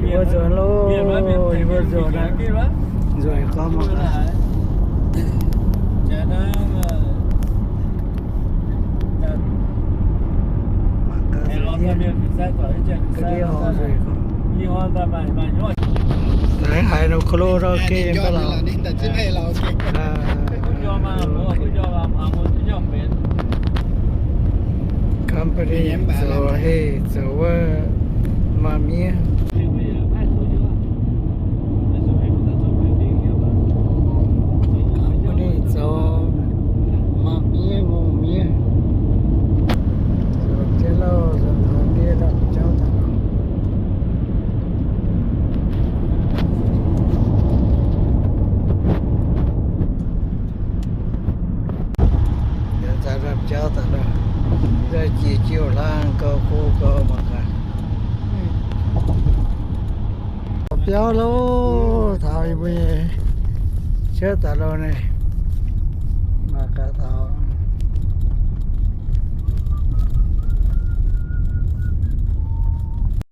Mbuo nzuonx loh, mbuo nzuonx aqv. Nzuonx gorngv mangc gaax. Mangc gaax nzuonx hniev, ga'ndiev horngz nzuonx gorngv. Daaih haaix nor klo nor gengh mv baac lauh. Company zoux heh zoux wuov maaih miev. Company zoux maaih miev ngongh miev. Zoux jienv lauh, zoux taux ndiev ndapv jauv daaih. Yaac zaaix ndapv jauv daaih, nzauh jiex jiouv hlang gauh go gauh mangc gaax. Biauv loh, taux yie mbuo nyei cuotv daaih loh naaiv.